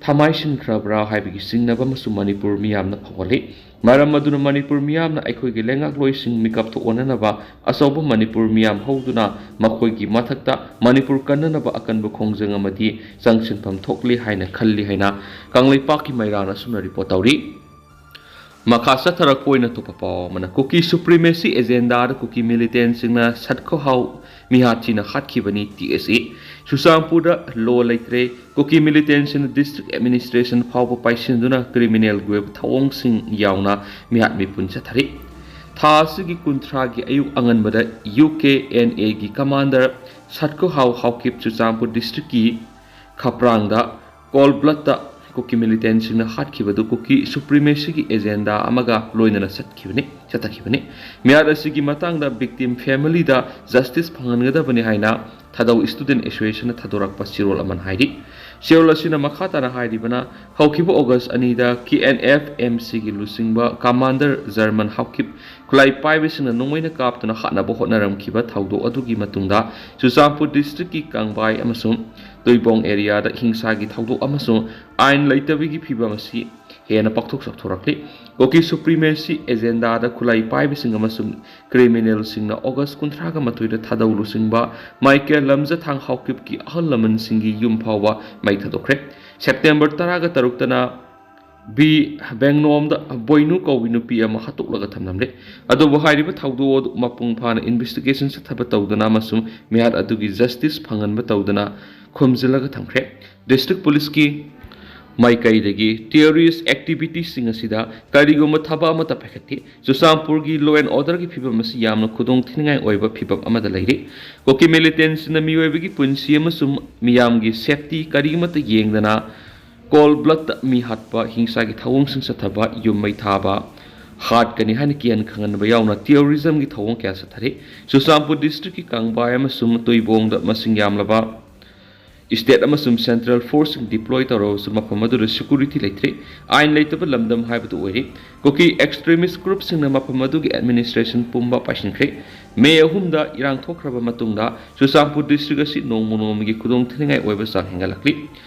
ꯊꯃꯥꯏꯁꯤꯟꯈ꯭ꯔꯕ꯭ꯔꯥ ꯍꯥꯏꯕꯒꯤ ꯆꯤꯡꯅꯕ ꯑꯃꯁꯨ ꯃꯅꯤꯄꯨꯔ ꯃꯤꯌꯥꯝꯅ ꯐꯥꯎꯍꯜꯂꯤ꯫ ꯃꯔꯝ ꯑꯗꯨꯅ ꯃꯅꯤꯄꯨꯔ ꯃꯤꯌꯥꯝꯅ ꯑꯩꯈꯣꯏꯒꯤ ꯂꯩꯉꯥꯛꯂꯣꯏꯁꯤꯡ ꯃꯤꯀꯞ ꯊꯣꯛꯍꯟꯅꯅꯕ ꯑꯆꯧꯕ ꯃꯅꯤꯄꯨꯔ ꯃꯤꯌꯥꯝ ꯍꯧꯗꯨꯅ ꯃꯈꯣꯏꯒꯤ ꯃꯊꯛꯇ ꯃꯅꯤꯄꯨꯔ ꯀꯟꯅꯅꯕ ꯑꯀꯟꯕ ꯈꯣꯡꯖꯪ ꯑꯃꯗꯤ ꯆꯪꯁꯤꯟꯐꯝ ꯊꯣꯛꯂꯤ ꯍꯥꯏꯅ ꯈꯜꯂꯤ ꯍꯥꯏꯅ ꯀꯪꯂꯩꯄꯥꯛꯀꯤ ꯃꯩꯔꯥꯅ ꯑꯁꯨꯝꯅ ꯔꯤꯄꯣꯔꯠ ꯇꯧꯔꯤ꯫ ꯃꯈꯥ ꯆꯠꯊꯔꯛꯄ ꯑꯣꯏꯅ ꯑꯇꯣꯞꯄ ꯄꯥꯎ ꯑꯃꯅ, ꯀꯨꯀꯤ supremacy agenda ꯗ ꯀꯨꯀꯤ militantꯁꯤꯡꯅ ꯁꯠꯈꯣꯍꯥꯎ ꯃꯤꯍꯥꯠ ꯊꯤꯅ ꯍꯥꯠꯈꯤꯕꯅꯤ ꯇꯤ ꯑꯦꯁ ꯑꯦ꯫ ꯆꯨꯔꯆꯥꯟꯄꯨꯔꯗ law ꯂꯩꯇ꯭ꯔꯦ꯫ ꯀꯨꯀꯤ militantꯁꯤꯡꯅ district administration ꯐꯥꯎꯕ ꯄꯥꯏꯁꯤꯟꯗꯨꯅ criminalꯒꯤ ꯑꯣꯏꯕ ꯊꯧꯑꯣꯡꯁꯤꯡ ꯌꯥꯎꯅ ꯃꯤꯍꯥꯠ ꯃꯤꯄꯨꯟ ꯆꯠꯊꯔꯤ꯫ ꯊꯥ ꯑꯁꯤꯒꯤ ꯀꯨꯟꯊ꯭ꯔꯥꯒꯤ ꯑꯌꯨꯛ ꯑꯉꯟꯕꯗ ꯌꯨ ꯀꯦ ꯑꯦꯟ ꯑꯦꯒꯤ commander ꯁꯠꯈꯣꯍꯥꯎ ꯍꯥꯎꯀꯤꯞ ꯆꯨꯔꯆꯥꯟꯄꯨꯔ districtꯀꯤ ꯈꯄ꯭ꯔꯥꯡꯗ cold bloodꯇ ꯀꯨꯀꯤ militantꯁꯤꯡꯅ ꯍꯥꯠꯈꯤꯕꯗꯨ ꯀꯨꯀꯤ supremacyꯒꯤ agenda ꯑꯃꯒ ꯂꯣꯏꯅꯅ ꯆꯠꯈꯤꯕꯅꯤ, ꯆꯠꯊꯈꯤꯕꯅꯤ꯫ ꯃꯤꯍꯥꯠ ꯑꯁꯤꯒꯤ ꯃꯇꯥꯡꯗ victim familyꯗ justice ꯐꯪꯍꯟꯒꯗꯕꯅꯤ ꯍꯥꯏꯅ ꯊꯥꯗꯧ Student Associationꯅ ꯊꯥꯗꯣꯔꯛꯄ ꯆꯦꯔꯣꯜ ꯑꯃꯅ ꯍꯥꯏꯔꯤ꯫ ꯆꯦꯔꯣꯜ ꯑꯁꯤꯅ ꯃꯈꯥ ꯇꯥꯅ ꯍꯥꯏꯔꯤꯕꯅ, ꯍꯧꯈꯤꯕ August ꯑꯅꯤꯗ ꯀꯦ ꯑꯦꯟ ꯑꯦꯐ ꯑꯦꯝ ꯁꯤꯒꯤ ꯂꯨꯆꯤꯡꯕ commander ꯖꯔꯃꯟ ꯍꯥꯎꯀꯤꯞ ꯈꯨꯠꯂꯥꯏ ꯄꯥꯏꯕꯁꯤꯡꯅ ꯅꯣꯡꯃꯩꯅ ꯀꯥꯞꯇꯨꯅ ꯍꯥꯠꯅꯕ ꯍꯣꯠꯅꯔꯝꯈꯤꯕ ꯊꯧꯗꯣꯛ ꯑꯗꯨꯒꯤ ꯃꯇꯨꯡꯗ ꯆꯨꯔꯆꯥꯟꯄꯨꯔ districtꯀꯤ ꯀꯥꯡꯕꯥꯏ ꯑꯃꯁꯨꯡ ꯇꯨꯏꯕꯣꯡ ꯑꯦꯔꯤꯌꯥꯗ ꯍꯤꯡꯁꯥꯒꯤ ꯊꯧꯗꯣꯛ ꯑꯃꯁꯨꯡ ꯑꯥꯏꯟ ꯂꯩꯇꯕꯒꯤ ꯐꯤꯚꯝ ꯑꯁꯤ ꯍꯦꯟꯅ ꯄꯥꯛꯊꯣꯛ ꯆꯥꯎꯊꯣꯔꯛꯂꯤ꯫ ꯀꯨꯀꯤ ꯁꯨꯄ꯭ꯔꯤꯃꯦꯁꯤ ꯑꯦꯖꯦꯟꯗꯥꯗ ꯈꯨꯠꯂꯥꯏ ꯄꯥꯏꯕꯁꯤꯡ ꯑꯃꯁꯨꯡ ꯀ꯭ꯔꯤꯃꯤꯅꯦꯜꯁꯤꯡꯅ ꯑꯣꯒꯁ ꯀꯨꯟꯊ꯭ꯔꯥꯒ ꯃꯥꯊꯣꯏꯗ ꯊꯥꯗꯧ ꯂꯨꯆꯤꯡꯕ ꯃꯥꯏꯀꯦꯜ ꯂꯝꯖꯊꯥꯡ ꯍꯥꯎꯀꯤꯞꯀꯤ ꯑꯍꯜ ꯂꯃꯟꯁꯤꯡꯒꯤ ꯌꯨꯝ ꯐꯥꯎꯕ ꯃꯩ ꯊꯥꯗꯣꯛꯈ꯭ꯔꯦ꯫ ꯁꯦꯞꯇꯦꯝꯕꯔ ꯇꯔꯥꯒ ꯇꯔꯨꯛꯇꯅ ꯕꯤ ꯕꯦꯡꯅꯣꯝꯗ ꯕꯣꯏꯅꯨ ꯀꯧꯕꯤ ꯅꯨꯄꯤ ꯑꯃ ꯍꯥꯠꯇꯣꯛꯂꯒ ꯊꯝꯂꯝꯂꯦ꯫ ꯑꯗꯨꯕꯨ ꯍꯥꯏꯔꯤꯕ ꯊꯧꯗꯣꯛ ꯑꯗꯨ ꯃꯄꯨꯡ ꯐꯥꯅ ꯏꯟꯚꯦꯁꯇꯤꯒꯦꯁꯟ ꯆꯠꯊꯕ ꯇꯧꯗꯅ ꯑꯃꯁꯨꯡ ꯃꯤꯍꯥꯠ ꯑꯗꯨꯒꯤ ꯖꯁꯇꯤꯁ ꯐꯪꯍꯟꯕ ꯇꯧꯗꯅ ꯈꯨꯝꯖꯤꯜꯂꯒ ꯊꯝꯈ꯭ꯔꯦ꯫ ꯗꯤꯁꯇ꯭ꯔꯤꯛ ꯄꯨꯂꯤꯁꯀꯤ ꯃꯥꯏꯀꯩꯗꯒꯤ ꯇꯦꯔꯣꯔꯤꯁ ꯑꯦꯛꯇꯤꯚꯤꯇꯤꯁꯤꯡ ꯑꯁꯤꯗ ꯀꯔꯤꯒꯨꯝꯕ ꯊꯕꯛ ꯑꯃꯠꯇ ꯄꯥꯏꯈꯠꯇꯦ꯫ ꯆꯨꯔꯆꯥꯟꯄꯨꯔꯒꯤ law and orderꯒꯤ ꯐꯤꯕꯝ ꯑꯁꯤ ꯌꯥꯝꯅ ꯈꯨꯗꯣꯡ ꯊꯤꯅꯤꯡꯉꯥꯏ ꯑꯣꯏꯕ ꯐꯤꯕꯝ ꯑꯃꯗ ꯂꯩꯔꯤ꯫ ꯀꯨꯀꯤ ꯃꯤꯂꯤꯇꯦꯟꯁꯤꯡꯅ ꯃꯤꯑꯣꯏꯕꯒꯤ ꯄꯨꯟꯁꯤ ꯑꯃꯁꯨꯡ ꯃꯤꯌꯥꯝꯒꯤ ꯁꯦꯐꯇꯤ ꯀꯔꯤꯃꯠꯇ ꯌꯦꯡꯗꯅ ꯀꯣꯜ ꯕ꯭ꯂꯠꯇ ꯃꯤ ꯍꯥꯠꯄ, ꯍꯤꯡꯁꯥꯒꯤ ꯊꯧꯑꯣꯡꯁꯤꯡ ꯆꯠꯊꯕ, ꯌꯨꯝ ꯃꯩ ꯊꯥꯕ, ꯍꯥꯠꯀꯅꯤ ꯍꯥꯏꯅ ꯀꯤꯍꯟ ꯈꯪꯍꯟꯕ ꯌꯥꯎꯅ ꯇꯦꯔꯣꯔꯤꯖꯝꯒꯤ ꯊꯧꯑꯣꯡ ꯀꯌꯥ ꯆꯠꯊꯔꯤ꯫ ꯆꯨꯔꯆꯥꯟꯄꯨꯔ ꯗꯤꯁꯇ꯭ꯔꯤꯛꯀꯤ ꯀꯥꯡꯕꯥꯏ ꯑꯃꯁꯨꯡ ꯇꯨꯏꯕꯣꯡꯗ ꯃꯁꯤꯡ ꯌꯥꯝꯂꯕ ꯁ꯭ꯇꯦꯠ ꯑꯃꯁꯨꯡ ꯁꯦꯟꯇ꯭ꯔꯦꯜ ꯐꯣꯔꯁꯁꯤꯡ ꯗꯤꯄ꯭ꯂꯣꯏ ꯇꯧꯔꯕꯁꯨ ꯃꯐꯝ ꯑꯗꯨꯗ ꯁꯦꯀ꯭ꯌꯨꯔꯤꯇꯤ ꯂꯩꯇ꯭ꯔꯤ꯫ ꯑꯥꯏꯟ ꯂꯩꯇꯕ ꯂꯝꯗꯝ ꯍꯥꯏꯕꯗꯨ ꯑꯣꯏꯔꯤ꯫ ꯀꯨꯀꯤ ꯑꯦꯛꯁꯇ꯭ꯔꯤꯃꯤꯁ ꯒ꯭ꯔꯨꯞꯁꯤꯡꯅ ꯃꯐꯝ ꯑꯗꯨꯒꯤ ꯑꯦꯗꯃꯤꯅꯤꯁꯇ꯭ꯔꯦꯁꯟ ꯄꯨꯝꯕ ꯄꯥꯏꯁꯤꯟꯈ꯭ꯔꯦ꯫ ꯃꯦ ꯑꯍꯨꯝꯗ ꯏꯔꯥꯡ ꯊꯣꯛꯈ꯭ꯔꯕ ꯃꯇꯨꯡꯗ ꯆꯨꯔꯆꯥꯟꯄꯨꯔ ꯗꯤꯁꯇ꯭ꯔꯤꯛ ꯑꯁꯤ ꯅꯣꯡꯃ ꯅꯣꯡꯃꯒꯤ ꯈꯨꯗꯣꯡ ꯊꯤꯅꯤꯡꯉꯥꯏ ꯑꯣꯏꯕ ꯆꯥꯡ ꯍꯦꯟꯒꯠꯂꯛꯂꯤ꯫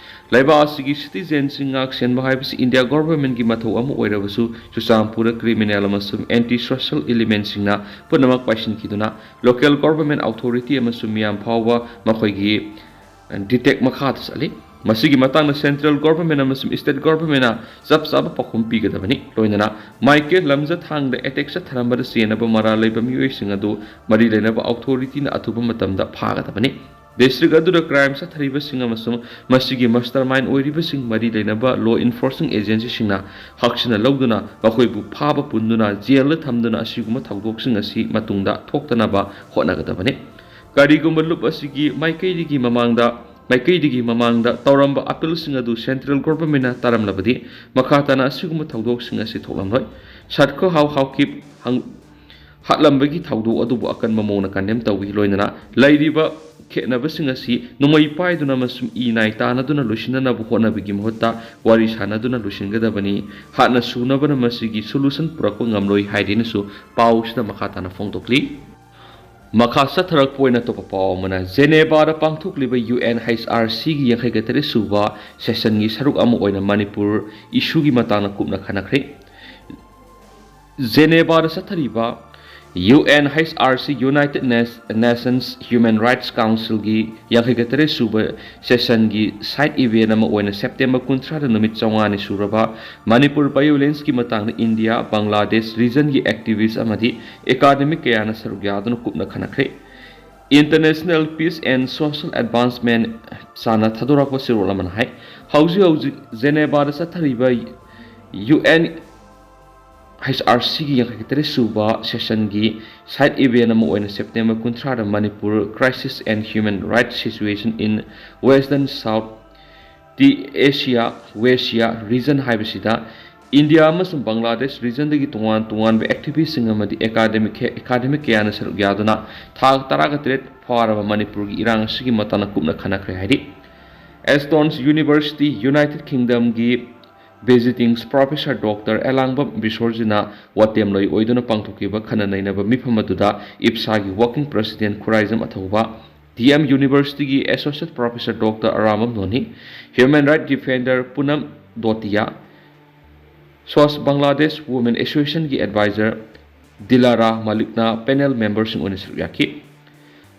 ꯂꯩꯕꯥꯛ ꯑꯁꯤꯒꯤ ꯁꯤꯇꯤꯖꯦꯟꯁꯤꯡ ꯉꯥꯛ ꯁꯦꯟꯕ ꯍꯥꯏꯕꯁꯤ ꯏꯟꯗꯤꯌꯥ ꯒꯣꯚꯔꯟꯃꯦꯟꯠꯀꯤ ꯃꯊꯧ ꯑꯃ ꯑꯣꯏꯔꯕꯁꯨ, ꯆꯨꯔꯆꯥꯟꯄꯨꯔꯗ ꯀ꯭ꯔꯤꯃꯤꯅꯦꯜ ꯑꯃꯁꯨꯡ ꯑꯦꯟꯇꯤ ꯁꯣꯁꯤꯌꯦꯜ ꯏꯂꯤꯃꯦꯟꯠꯁꯤꯡꯅ ꯄꯨꯝꯅꯃꯛ ꯄꯥꯏꯁꯤꯟꯈꯤꯗꯨꯅ ꯂꯣꯀꯦꯜ ꯒꯣꯚꯔꯟꯃꯦꯟꯠ ꯑꯣꯊꯣꯔꯤꯇꯤ ꯑꯃꯁꯨꯡ ꯃꯤꯌꯥꯝ ꯐꯥꯎꯕ ꯃꯈꯣꯏꯒꯤ ꯗꯤꯇꯦꯛ ꯃꯈꯥꯗ ꯆꯠꯂꯤ꯫ ꯃꯁꯤꯒꯤ ꯃꯇꯥꯡꯗ ꯁꯦꯟꯇ꯭ꯔꯦꯜ ꯒꯣꯚꯔꯟꯃꯦꯟꯠ ꯑꯃꯁꯨꯡ ꯁ꯭ꯇꯦꯠ ꯒꯣꯚꯔꯟꯃꯦꯟꯠꯅ ꯆꯞ ꯆꯥꯕ ꯄꯥꯎꯈꯨꯝ ꯄꯤꯒꯗꯕꯅꯤ꯫ ꯂꯣꯏꯅꯅ ꯃꯥꯏꯀꯦꯜ ꯂꯝꯖꯊꯥꯡꯗ ꯑꯦꯇꯦꯛ ꯆꯠꯊꯔꯝꯕꯗ ꯆꯦꯟꯅꯕ ꯃꯔꯥꯜ ꯂꯩꯕ ꯃꯤꯑꯣꯏꯁꯤꯡ ꯑꯗꯨ ꯃꯔꯤ ꯂꯩꯅꯕ ꯑꯣꯊꯣꯔꯤꯇꯤꯅ ꯑꯊꯨꯕ ꯃꯇꯝꯗ ꯐꯥꯒꯗꯕꯅꯤ꯫ ꯗꯤꯁꯇ꯭ꯔꯤꯛ ꯑꯗꯨꯗ ꯀ꯭ꯔꯥꯏꯝ ꯆꯠꯊꯔꯤꯕꯁꯤꯡ ꯑꯃꯁꯨꯡ ꯃꯁꯤꯒꯤ ꯃꯁꯇꯔꯃꯥꯏꯟ ꯑꯣꯏꯔꯤꯕꯁꯤꯡ ꯃꯔꯤ ꯂꯩꯅꯕ ꯂꯣ ꯏꯟꯐꯣꯔꯁꯤꯡ ꯑꯦꯖꯦꯟꯁꯤꯁꯤꯡꯅ ꯍꯛꯁꯤꯟꯅ ꯂꯧꯗꯨꯅ ꯃꯈꯣꯏꯕꯨ ꯐꯥꯕ ꯄꯨꯟꯗꯨꯅ ꯖꯦꯜꯗ ꯊꯝꯗꯨꯅ ꯑꯁꯤꯒꯨꯝꯕ ꯊꯧꯗꯣꯛꯁꯤꯡ ꯑꯁꯤ ꯃꯇꯨꯡꯗ ꯊꯣꯛꯇꯅꯕ ꯍꯣꯠꯅꯒꯗꯕꯅꯤ꯫ ꯀꯔꯤꯒꯨꯝꯕ ꯂꯨꯞ ꯑꯁꯤꯒꯤ ꯃꯥꯏꯀꯩꯗꯒꯤ ꯃꯃꯥꯡꯗ, ꯃꯥꯏꯀꯩꯗꯒꯤ ꯃꯃꯥꯡꯗ ꯇꯧꯔꯝꯕ ꯑꯄꯤꯜꯁꯤꯡ ꯑꯗꯨ ꯁꯦꯟꯇ꯭ꯔꯦꯜ ꯒꯣꯚꯔꯟꯃꯦꯟꯠꯅ ꯇꯥꯔꯝꯂꯕꯗꯤ, ꯃꯈꯥ ꯇꯥꯅ ꯑꯁꯤꯒꯨꯝꯕ ꯊꯧꯗꯣꯛꯁꯤꯡ ꯑꯁꯤ ꯊꯣꯛꯂꯝꯂꯣꯏ꯫ ꯁꯠꯈꯣ ꯍꯥꯎ ꯍꯥꯎꯀꯤꯞ ꯍꯪ-, ꯍꯥꯠꯂꯝꯕꯒꯤ ꯊꯧꯗꯣꯛ ꯑꯗꯨꯕꯨ ꯑꯀꯟꯕ ꯃꯑꯣꯡꯗ ꯀꯟꯗꯦꯝ ꯇꯧꯏ꯫ ꯂꯣꯏꯅꯅ ꯂꯩꯔꯤꯕ ꯈꯦꯠꯅꯕꯁꯤꯡ ꯑꯁꯤ ꯅꯣꯡꯃꯩ ꯄꯥꯏꯗꯨꯅ ꯑꯃꯁꯨꯡ ꯏ ꯅꯥꯏ ꯇꯥꯅꯗꯨꯅ ꯂꯣꯏꯁꯤꯟꯅꯅꯕ ꯍꯣꯠꯅꯕꯒꯤ ꯃꯍꯨꯠꯇ ꯋꯥꯔꯤ ꯁꯥꯅꯗꯨꯅ ꯂꯣꯏꯁꯤꯟꯒꯗꯕꯅꯤ꯫ ꯍꯥꯠꯅ ꯁꯨꯅꯕꯅ ꯃꯁꯤꯒꯤ ꯁꯣꯂꯨꯁꯟ ꯄꯨꯔꯛꯄ ꯉꯝꯂꯣꯏ ꯍꯥꯏꯗꯨꯅꯁꯨ ꯄꯥꯎꯁꯤꯗ ꯃꯈꯥ ꯇꯥꯅ ꯐꯣꯡꯗꯣꯛꯂꯤ꯫ ꯃꯈꯥ ꯆꯠꯊꯔꯛꯄ ꯑꯣꯏꯅ ꯑꯇꯣꯞꯄ ꯄꯥꯎ ꯑꯃꯅ, ꯖꯦꯅꯦꯕꯥꯗ ꯄꯥꯡꯊꯣꯛꯂꯤꯕ ꯌꯨ ꯑꯦꯟ ꯍꯩꯆ ꯑꯥꯔ ꯁꯤꯒꯤ ꯌꯥꯡꯈꯩꯒ ꯇꯔꯦꯠ ꯁꯨꯕ ꯁꯦꯁꯟꯒꯤ ꯁꯔꯨꯛ ꯑꯃ ꯑꯣꯏꯅ ꯃꯅꯤꯄꯨꯔ ꯏꯁꯨꯒꯤ ꯃꯇꯥꯡꯗ ꯀꯨꯞꯅ ꯈꯟꯅꯈ꯭ꯔꯦ꯫ ꯖꯦꯅꯦꯕꯥꯗ ꯆꯠꯊꯔꯤꯕ U N H R C, United Nations Human Rights Councilꯒꯤ ꯌꯥꯡꯈꯩꯒ ꯇꯔꯦꯠ ꯁꯨꯕ ꯁꯦꯁꯟꯒꯤ ꯁꯥꯏꯠ ꯏꯚꯦꯟ ꯑꯃ ꯑꯣꯏꯅ ꯁꯦꯞꯇꯦꯝꯕꯔ ꯀꯨꯟꯊ꯭ꯔꯥꯗ ꯅꯨꯃꯤꯠ ꯆꯥꯝꯃꯉꯥꯅꯤ ꯁꯨꯔꯕ ꯃꯅꯤꯄꯨꯔ ꯚꯥꯏꯑꯣꯂꯦꯟꯁꯀꯤ ꯃꯇꯥꯡꯗ ꯏꯟꯗꯤꯌꯥ, ꯕꯪꯒ꯭ꯂꯥꯗꯦꯁ ꯔꯤꯖꯟꯒꯤ ꯑꯦꯛꯇꯤꯚꯤꯁ ꯑꯃꯗꯤ ꯑꯦꯀꯥꯗꯃꯤꯛ ꯀꯌꯥꯅ ꯁꯔꯨꯛ ꯌꯥꯗꯨꯅ ꯀꯨꯞꯅ ꯈꯟꯅꯈ꯭ꯔꯦ꯫ International Peace and Social Advancement ꯁꯥꯅ ꯊꯥꯗꯣꯔꯛꯄ ꯆꯦꯔꯣꯜ ꯑꯃꯅ ꯍꯥꯏ, ꯍꯧꯖꯤꯛ ꯍꯧꯖꯤꯛ ꯖꯦꯅꯦꯕꯥꯗ ꯆꯠꯊꯔꯤꯕ ꯌꯨ ꯑꯦꯟ ꯍꯩꯆ ꯑꯥꯔ ꯁꯤꯒꯤ ꯌꯥꯡꯈꯩ ꯇꯔꯦꯠ ꯁꯨꯕ ꯁꯦꯁꯟꯒꯤ ꯁꯥꯏꯠ ꯏꯚꯦꯟ ꯑꯃ ꯑꯣꯏꯅ ꯁꯦꯞꯇꯦꯝꯕꯔ ꯀꯨꯟꯊ꯭ꯔꯥꯗ Manipur Crisis and Human Rights Situation in Western South ꯇꯤ ꯑꯦꯁꯤꯌꯥ, ꯋꯦꯁꯤꯌꯥ ꯔꯤꯖꯟ ꯍꯥꯏꯕꯁꯤꯗ ꯏꯟꯗꯤꯌꯥ ꯑꯃꯁꯨꯡ ꯕꯪꯒ꯭ꯂꯥꯗꯦꯁ ꯔꯤꯖꯟꯗꯒꯤ ꯇꯣꯉꯥꯟ ꯇꯣꯉꯥꯟꯕ ꯑꯦꯛꯇꯤꯚꯤꯁꯁꯤꯡ ꯑꯃꯗꯤ ꯑꯦꯀꯥꯗꯃꯤꯛ, ꯑꯦꯀꯥꯗꯃꯤꯛ ꯀꯌꯥꯅ ꯁꯔꯨꯛ ꯌꯥꯗꯨꯅ ꯊꯥ ꯇꯔꯥꯒ ꯇꯔꯦꯠ ꯐꯥꯔꯕ ꯃꯅꯤꯄꯨꯔꯒꯤ ꯏꯔꯥꯡ ꯑꯁꯤꯒꯤ ꯃꯇꯥꯡꯗ ꯀꯨꯞꯅ ꯈꯟꯅꯈ꯭ꯔꯦ ꯍꯥꯏꯔꯤ꯫ ꯑꯦꯁꯇꯣꯟꯁ ꯌꯨꯅꯤꯚꯔꯁꯤꯇꯤ, ꯌꯨꯅꯥꯏꯇꯦꯗ ꯀꯤꯡꯗꯝꯒꯤ ꯚꯤꯖꯤꯇꯤꯡ ꯄ꯭ꯔꯣꯐꯦꯁꯔ ꯗꯣꯛꯇꯔ ꯑꯦꯂꯥꯡꯕꯝ ꯕꯤꯁꯣꯔꯖꯤꯅ ꯋꯥꯇꯦꯝꯂꯣꯏ ꯑꯣꯏꯗꯨꯅ ꯄꯥꯡꯊꯣꯛꯈꯤꯕ ꯈꯟꯅ ꯅꯩꯅꯕ ꯃꯤꯐꯝ ꯑꯗꯨꯗ ꯏꯞꯁꯥꯒꯤ working president Khuraijam Athouba, D M ꯌꯨꯅꯤꯚꯔꯁꯤꯇꯤꯒꯤ associate professor doctor Arambam Noni, human right defender Punam Dotiya, ꯁ꯭ꯋꯥꯁ ꯕꯪꯒ꯭ꯂꯥꯗꯦꯁ ꯋꯨꯃꯦꯟ ꯑꯦꯁꯣꯁꯤꯌꯦꯁꯟꯒꯤ ꯑꯦꯗꯚꯥꯏꯖꯔ ꯗꯤꯂꯥꯔꯥ ꯃꯥꯂꯤꯛꯅ ꯄꯦꯅꯦꯜ ꯃꯦꯝꯕꯔꯁꯤꯡ ꯑꯣꯏꯅ ꯁꯔꯨꯛ ꯌꯥꯈꯤ꯫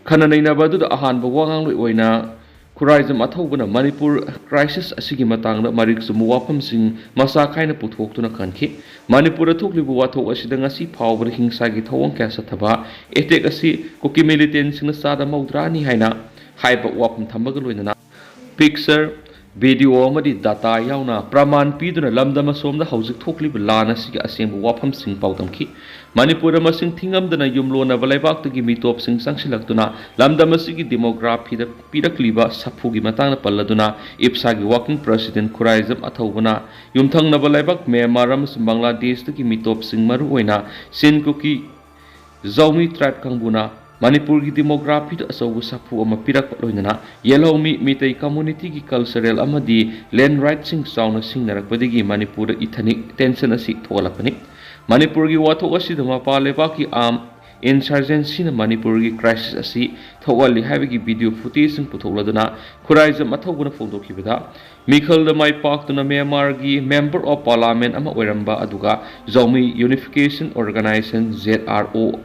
ꯈꯟꯅ ꯅꯩꯅꯕ ꯑꯗꯨꯗ ꯑꯍꯥꯟꯕ ꯋꯥ ꯉꯥꯡꯂꯣꯏ ꯑꯣꯏꯅ ꯈꯨꯔꯥꯏꯖꯝ ꯑꯊꯧꯕꯅ ꯃꯅꯤꯄꯨꯔ ꯀ꯭ꯔꯥꯏꯁꯤꯁ ꯑꯁꯤꯒꯤ ꯃꯇꯥꯡꯗ ꯃꯔꯤꯛ ꯆꯨꯝꯕ ꯋꯥꯐꯝꯁꯤꯡ ꯃꯁꯥ ꯈꯥꯏꯅ ꯄꯨꯊꯣꯛꯇꯨꯅ ꯈꯟꯈꯤ꯫ ꯃꯅꯤꯄꯨꯔꯗ ꯊꯣꯛꯂꯤꯕ ꯋꯥꯊꯣꯛ ꯑꯁꯤꯗ ꯉꯁꯤ ꯐꯥꯎꯕꯗ ꯍꯤꯡꯁꯥꯒꯤ ꯊꯧꯑꯣꯡ ꯀꯌꯥ ꯆꯠꯊꯕ, ꯑꯦꯇꯦꯛ ꯑꯁꯤ ꯀꯨꯀꯤ ꯃꯤꯂꯤꯇꯦꯟꯁꯤꯡꯅ ꯆꯥꯗ ꯃꯧꯗ꯭ꯔꯥꯅꯤ ꯍꯥꯏꯅ ꯍꯥꯏꯕ ꯋꯥꯐꯝ ꯊꯝꯕꯒ ꯂꯣꯏꯅꯅ ꯄꯤꯛꯆꯔ, ꯚꯤꯗꯤꯑꯣ ꯑꯃꯗꯤ ꯗꯥꯇꯥ ꯌꯥꯎꯅ ꯄ꯭ꯔꯃꯥꯟ ꯄꯤꯗꯨꯅ ꯂꯝꯗꯝ ꯑꯁꯣꯝꯗ ꯍꯧꯖꯤꯛ ꯊꯣꯛꯂꯤꯕ ꯂꯥꯟ ꯑꯁꯤꯒꯤ ꯑꯁꯦꯡꯕ ꯋꯥꯐꯝꯁꯤꯡ ꯄꯥꯎꯗꯝꯈꯤ꯫ ꯃꯅꯤꯄꯨꯔꯗ ꯃꯁꯤꯡ ꯊꯤꯉꯝꯗꯅ ꯌꯨꯝꯂꯣꯟꯅꯕ ꯂꯩꯕꯥꯛꯇꯒꯤ ꯃꯤꯇꯣꯞꯁꯤꯡ ꯆꯪꯁꯤꯜꯂꯛꯇꯨꯅ ꯂꯝꯗꯝ ꯑꯁꯤꯒꯤ ꯗꯤꯃꯣꯒ꯭ꯔꯥꯐꯤꯗ ꯄꯤꯔꯛꯂꯤꯕ ꯁꯥꯐꯨꯒꯤ ꯃꯇꯥꯡꯗ ꯄꯜꯂꯗꯨꯅ ꯏꯞꯁꯥꯒꯤ ꯋꯥꯔꯀꯤꯡ ꯄ꯭ꯔꯦꯁꯤꯗꯦꯟꯠ ꯈꯨꯔꯥꯏꯖꯝ ꯑꯊꯧꯕꯅ ꯌꯨꯝꯊꯪꯅꯕ ꯂꯩꯕꯥꯛ ꯃ꯭ꯌꯥꯟꯃꯥꯔ ꯑꯃꯁꯨꯡ ꯕꯪꯒ꯭ꯂꯥꯗꯦꯁꯇꯒꯤ ꯃꯤꯇꯣꯞꯁꯤꯡ, ꯃꯔꯨꯑꯣꯏꯅ ꯆꯤꯟ ꯀꯨꯀꯤ ꯖꯧꯃꯤ ꯇ꯭ꯔꯥꯏꯕ ꯀꯥꯡꯕꯨꯅ ꯃꯅꯤꯄꯨꯔꯒꯤ ꯗꯤꯃꯣꯒ꯭ꯔꯥꯐꯤꯗ ꯑꯆꯧꯕ ꯁꯥꯐꯨ ꯑꯃ ꯄꯤꯔꯛꯄ ꯂꯣꯏꯅꯅ ꯌꯦꯜꯍꯧꯃꯤ ꯃꯤꯇꯩ ꯀꯝꯃꯨꯅꯤꯇꯤꯒꯤ ꯀꯜꯆꯔꯦꯜ ꯑꯃꯗꯤ ꯂꯦꯟ ꯔꯥꯏꯠꯁꯤꯡ ꯆꯥꯎꯅ ꯁꯤꯡꯅꯔꯛꯄꯗꯒꯤ ꯃꯅꯤꯄꯨꯔꯗ ꯏꯊꯅꯤꯛ ꯇꯦꯟꯁꯟ ꯑꯁꯤ ꯊꯣꯛꯍꯜꯂꯛꯄꯅꯤ꯫ ꯃꯅꯤꯄꯨꯔꯒꯤ ꯋꯥꯊꯣꯛ ꯑꯁꯤꯗ ꯃꯄꯥꯟ ꯂꯩꯕꯥꯛꯀꯤ ꯑꯥꯝ Insurgencyꯅ ꯃꯅꯤꯄꯨꯔꯒꯤ crisis ꯑꯁꯤ ꯊꯣꯛꯍꯜꯂꯤ ꯍꯥꯏꯕꯒꯤ video footageꯁꯤꯡ ꯄꯨꯊꯣꯛꯂꯗꯨꯅ Khuraijam ꯑꯊꯧꯕꯅ ꯐꯣꯡꯗꯣꯛꯈꯤꯕꯗ, ꯃꯤꯈꯜꯗ my ꯄꯥꯛꯇꯨꯅ ꯃ꯭ꯌꯥꯟꯃꯥꯔꯒꯤ Member of Parliament ꯑꯃ ꯑꯣꯏꯔꯝꯕ ꯑꯗꯨꯒ Zomi Unification Organization, Z R O,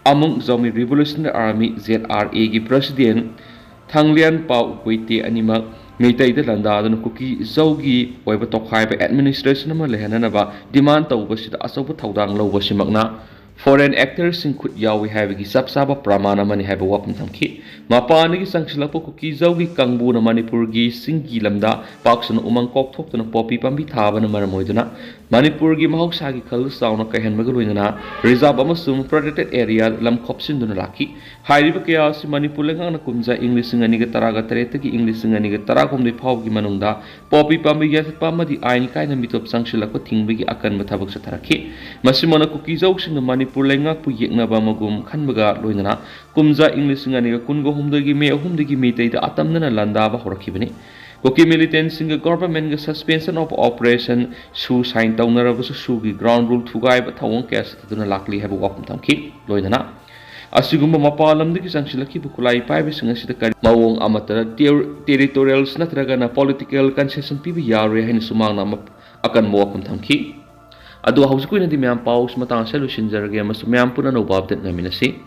ꯑꯃꯨꯛ Zomi Revolutionary Army, Z R Aꯒꯤ President ꯊꯥꯡꯂꯤꯌꯥꯟ ꯄꯥꯎ ꯒꯨꯏꯇꯦ ꯑꯅꯤꯃꯛ ꯃꯩꯇꯩꯗ ꯂꯥꯟꯗꯥꯗꯨꯅ ꯀꯨꯀꯤ ꯖꯧꯒꯤ ꯑꯣꯏꯕ ꯇꯣꯈꯥꯏꯕ administration ꯑꯃ ꯂꯩꯍꯟꯅꯅꯕ demand ꯇꯧꯕꯁꯤꯗ ꯑꯆꯧꯕ ꯊꯧꯗꯥꯡ ꯂꯧꯕꯁꯤꯃꯛꯅ foreign actorꯁꯤꯡ ꯈꯨꯠ ꯌꯥꯎꯏ ꯍꯥꯏꯕꯒꯤ ꯆꯞ ꯆꯥꯕ ꯄ꯭ꯔꯃꯥꯟ ꯑꯃꯅꯤ ꯍꯥꯏꯕ ꯋꯥꯐꯝ ꯊꯝꯈꯤ꯫ ꯃꯄꯥꯟꯗꯒꯤ ꯆꯪꯁꯤꯜꯂꯛꯄ ꯀꯨꯀꯤ ꯖꯧꯒꯤ ꯀꯥꯡꯕꯨꯅ ꯃꯅꯤꯄꯨꯔꯒꯤ ꯆꯤꯡꯒꯤ ꯂꯝꯗ ꯄꯥꯛ ꯁꯟꯅ ꯎꯃꯪ ꯀꯣꯛꯊꯣꯛꯇꯨꯅ ꯄꯣꯄꯤ ꯄꯥꯝꯕꯤ ꯊꯥꯕꯅ ꯃꯔꯝ ꯑꯣꯏꯗꯨꯅ ꯃꯅꯤꯄꯨꯔꯒꯤ ꯃꯍꯧꯁꯥꯒꯤ ꯈꯜ ꯆꯥꯎꯅ ꯀꯥꯏꯍꯟꯕꯒ ꯂꯣꯏꯅꯅ reserve ꯑꯃꯁꯨꯡ protected area ꯂꯝ ꯈꯣꯞꯆꯤꯟꯗꯨꯅ ꯂꯥꯛꯈꯤ꯫ ꯍꯥꯏꯔꯤꯕ ꯀꯌꯥ ꯑꯁꯤ ꯃꯅꯤꯄꯨꯔ ꯂꯩꯉꯥꯛꯅ ꯀꯨꯝꯖꯥ ꯏꯪ ꯂꯤꯁꯤꯡ ꯑꯅꯤꯒ ꯇꯔꯥꯒ ꯇꯔꯦꯠꯇꯒꯤ ꯏꯪ ꯂꯤꯁꯤꯡ ꯑꯅꯤꯒ ꯇꯔꯥꯍꯨꯝꯗꯣꯏ ꯐꯥꯎꯕꯒꯤ ꯃꯅꯨꯡꯗ ꯄꯣꯄꯤ ꯄꯥꯝꯕꯤ ꯌꯥꯟꯊꯠꯄ ꯑꯃꯗꯤ ꯑꯥꯏꯟ ꯀꯥꯏꯅ ꯃꯤꯇꯣꯞ ꯆꯪꯁꯤꯜꯂꯛꯄ ꯊꯤꯡꯕꯒꯤ ꯑꯀꯟꯕ ꯊꯕꯛ ꯆꯠꯊꯔꯛꯈꯤ꯫ ꯃꯁꯤꯃꯛꯅ ꯀꯨꯀꯤ ꯖꯧꯁꯤꯡꯅ ꯃꯅꯤꯄꯨꯔ ꯂꯩꯉꯥꯛꯄꯨ ꯌꯦꯛꯅꯕ ꯃꯒꯨꯝ ꯈꯟꯕꯒ ꯂꯣꯏꯅꯅ ꯀꯨꯝꯖꯥ ꯏꯪ ꯂꯤꯁꯤꯡ ꯑꯅꯤꯒ ꯀꯨꯟꯒ ꯍꯨꯝꯗꯣꯏꯒꯤ ꯃꯦ ꯑꯍꯨꯝꯗꯒꯤ ꯃꯤꯇꯩꯗ ꯑꯇꯝꯅꯅ ꯂꯥꯟꯗꯥꯕ ꯍꯧꯔꯛꯈꯤꯕꯅꯤ꯫ ꯀꯨꯀꯤ militantꯁꯤꯡꯒ governmentꯒ suspension of operation, ꯁꯨ sign ꯇꯧꯅꯔꯕꯁꯨ ꯁꯨꯒꯤ ground rule ꯊꯨꯒꯥꯏꯕ ꯊꯧꯑꯣꯡ ꯀꯌꯥ ꯆꯠꯊꯗꯨꯅ ꯂꯥꯛꯂꯤ ꯍꯥꯏꯕ ꯋꯥꯐꯝ ꯊꯝꯈꯤ꯫ ꯂꯣꯏꯅꯅ ꯑꯁꯤꯒꯨꯝꯕ ꯃꯄꯥꯟ ꯂꯝꯗꯒꯤ ꯆꯪꯁꯤꯜꯂꯛꯈꯤꯕ ꯈꯨꯠꯂꯥꯏ ꯄꯥꯏꯕꯁꯤꯡ ꯑꯁꯤꯗ ꯀꯔꯤ ꯃꯑꯣꯡ ꯑꯃꯠꯇꯗ ter-, territorials ꯅꯠꯇ꯭ꯔꯒꯅ political concession ꯄꯤꯕ ꯌꯥꯔꯣꯏ ꯍꯥꯏꯅꯁꯨ ꯃꯍꯥꯛꯅ ꯑꯃ-, ꯑꯀꯟꯕ ꯋꯥꯐꯝ ꯊꯝꯈꯤ꯫ ꯑꯗꯣ ꯍꯧꯖꯤꯛꯀꯤ ꯑꯣꯏꯅꯗꯤ ꯃꯌꯥꯝ ꯄꯥꯎꯁꯤ ꯃꯇꯥꯡ ꯑꯁꯤꯗ ꯂꯣꯏꯁꯤꯟꯖꯔꯒꯦ ꯑꯃꯁꯨꯡ ꯃꯌꯥꯝ ꯄꯨꯟꯅ ꯑꯅꯧꯕ update ꯉꯥꯏꯃꯤꯟꯅꯁꯤ꯫